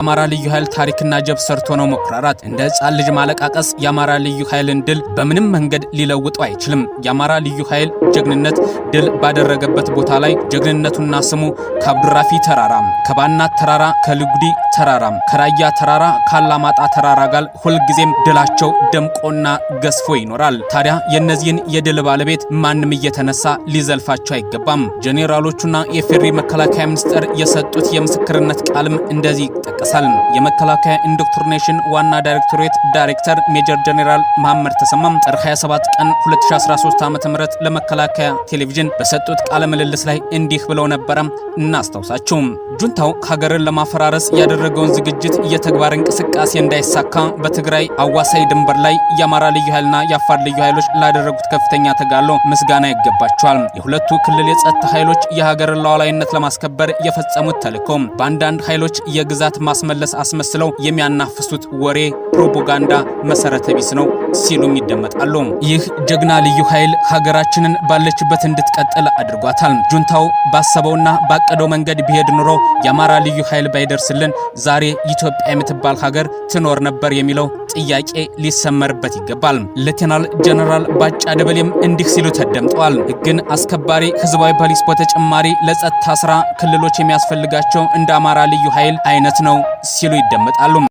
የአማራ ልዩ ኃይል ታሪክና ጀብድ ሰርቶ ነው መኩራራት፣ እንደ ሕፃን ልጅ ማለቃቀስ የአማራ ልዩ ኃይልን ድል በምንም መንገድ ሊለውጠው አይችልም። የአማራ ልዩ ኃይል ጀግንነት ድል ባደረገበት ቦታ ላይ ጀግንነቱና ስሙ ከአብዱራፊ ተራራ፣ ከባናት ተራራ፣ ከልጉዲ ተራራ፣ ከራያ ተራራ፣ ካላማጣ ተራራ ጋር ሁልጊዜም ድላቸው ደምቆና ገዝፎ ይኖራል። ታዲያ የእነዚህን የድል ባለቤት ማንም እየተነሳ ሊዘልፋቸው አይገባም። ጄኔራሎቹና የኢፌዲሪ መከላከያ ሚኒስቴር የሰጡት የምስክርነት ቃልም እንደዚህ ይጠቀሳል። የመከላከያ indoctrination ዋና ዳይሬክቶሬት ዳይሬክተር ሜጀር ጄኔራል መሐመድ ተሰማም ጥር 27 ቀን 2013 ዓ.ም ለመከላከያ ቴሌቪዥን በሰጡት ቃለ ምልልስ ላይ እንዲህ ብለው ነበረ። እናስታውሳቸው። ጁንታው ሀገርን ለማፈራረስ ያደረገውን ዝግጅት የተግባር እንቅስቃሴ እንዳይሳካ በትግራይ አዋሳኝ ድንበር ላይ የአማራ ልዩ ኃይልና የአፋር ልዩ ኃይሎች ላደረጉት ከፍተኛ ተጋድሎ ምስጋና ይገባቸዋል። የሁለቱ ክልል የጸጥታ ኃይሎች የሀገርን ሉዓላዊነት ለማስከበር የፈጸሙት ተልዕኮ በአንዳንድ ኃይሎች የግዛት ማስመለስ አስመስለው የሚያናፍሱት ወሬ ፕሮፓጋንዳ መሰረተ ቢስ ነው ሲሉም ይደመጣሉ። ይህ ጀግና ልዩ ኃይል ሀገራችንን ባለችበት እንድትቀጥል አድርጓታል። ጁንታው ባሰበውና ባቀደው መንገድ ቢሄድ ኑሮ የአማራ ልዩ ኃይል ባይደርስልን ዛሬ ኢትዮጵያ የምትባል ሀገር ትኖር ነበር የሚለው ጥያቄ ሊሰመርበት ይገባል። ሌተናል ጀነራል ባጫ ደበሌም እንዲህ ሲሉ ተደምጠዋል። ሕግን አስከባሪ ህዝባዊ ፖሊስ በተጨማሪ ለጸጥታ ስራ ክልሎች የሚያስፈልጋቸው እንደ አማራ ልዩ ኃይል አይነት ነው ሲሉ ይደመጣሉ።